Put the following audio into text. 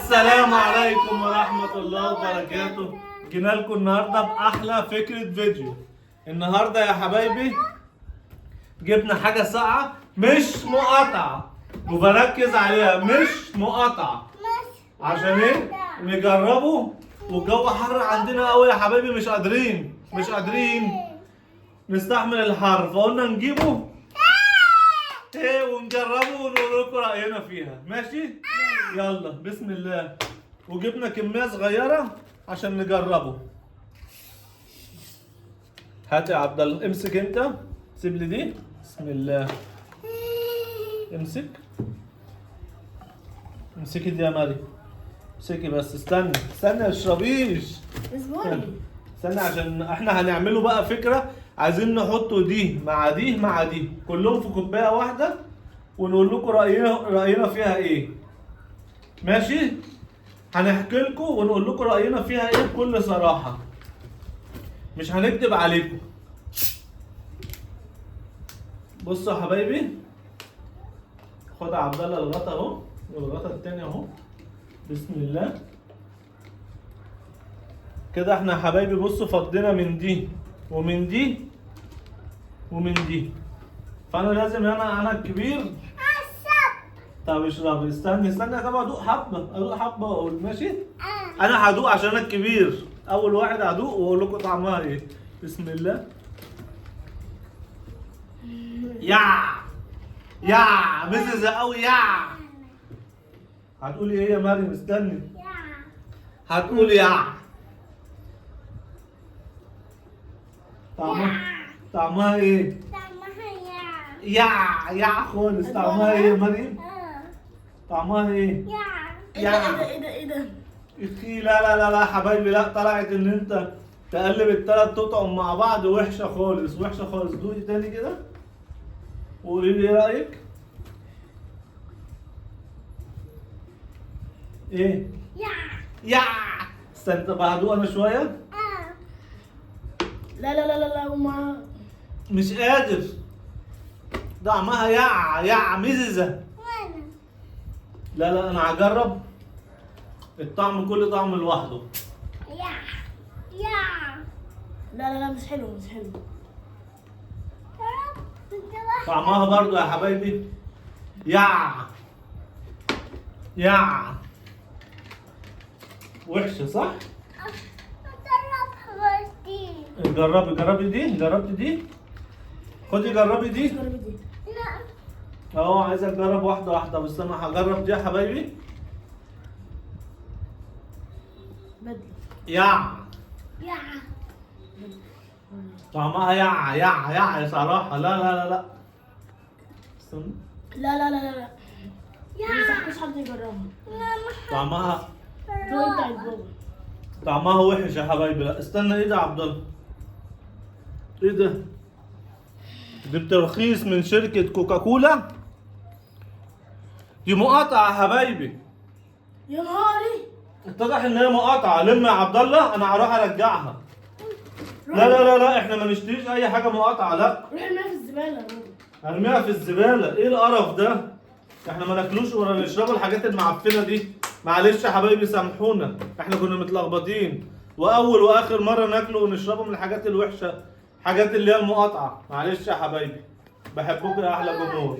السلام عليكم ورحمة الله وبركاته. جينا لكم النهارده بأحلى فكرة فيديو. النهارده يا حبايبي جبنا حاجة ساقعة مش مقاطعة، وبركز عليها مش مقاطعة، عشان ايه؟ نجربه. والجو حر عندنا قوي يا حبايبي، مش قادرين نستحمل الحر، فقلنا نجيبه ايه ونجربه ونقول لكم رأينا فيها. ماشي؟ يلا بسم الله. وجبنا كمية صغيرة عشان نجربه. هات يا عبد الله، امسك انت، سيب لي دي. بسم الله، امسك امسكي دي يا مريم، امسكي بس. استنى استنى، ما تشربيش، اصبري. استنى عشان احنا هنعمله بقى فكرة. عايزين نحطه دي مع دي مع دي كلهم في كوباية واحدة ونقول لكم رأينا فيها ايه. ماشي؟ هنحكي لكم ونقول لكم رأينا فيها ايه بكل صراحة، مش هنكذب عليكم. بصوا يا حبايبي، خد يا عبد الله الغطا اهو والغطا التاني اهو. بسم الله. كده احنا يا حبايبي بصوا فضينا من دي ومن دي ومن دي، فانا لازم انا الكبير. طب اشرب، استني استني، طب ادوق حبه، ادوق حبه واقول. ماشي؟ انا هدوق عشان انا الكبير، اول واحد هدوق واقول لكم طعمها ايه. بسم الله. يا يا مززه قوي. يا هتقولي ايه يا مريم؟ استني، هتقولي يا. طعمها ايه؟ يا يا خالص. طعمها ايه يا مريم؟ طعمها ايه؟ ايه ده ايه ده ايه ده؟ اخي لا لا لا لا حبايبي، لا، طلعت ان انت تقلب التلات تطعم مع بعض وحشة خالص، وحشة خالص. دوقي تاني كده وقولي لي ايه رايك. ايه؟ يا استنى، طب هدوق انا شوية. لا لا لا لا لا، وما مش قادر، طعمها يا يا مززه. لا لا، انا هجرب الطعم، كل طعم لوحده. لا لا لا، مش حلو مش حلو. طعمها برضو يا حبايبي يا يا وحشة، صح؟ جربي جربي دي، جربتي دي؟ خدي جربي دي. جربي دي. اهو عايزة اجرب واحدة واحدة، بس انا هجرب دي يا حبايبي. بدل يا طعمها يا يا يا صراحة. لا لا لا لا، استنى. لا لا لا لا لا، ما انصحكوش حد يجربها. طعمها دوقي بتاعت بابا. طعمها وحش يا حبايبي. لا استنى، ايه ده يا عبد الله؟ ايه ده؟ دي بترخيص من شركة كوكاكولا، دي مقاطعة يا حبايبي. يا نهاري، اتضح ان هي مقاطعة. لم يا عبد الله، انا هروح ارجعها. لا لا لا لا، احنا ما نشتريش اي حاجة مقاطعة. لا، روح ارميها في الزبالة يا بابا. ارميها في الزبالة. ايه القرف ده؟ احنا ما ناكلوش ولا نشربوا الحاجات المعفنة دي. معلش يا حبايبي سامحونا، احنا كنا متلخبطين، واول واخر مرة ناكله ونشربه من الحاجات الوحشة، حاجات اللي هي المقاطعة. معلش يا حبايبي، بحبكم يا احلى جمهور.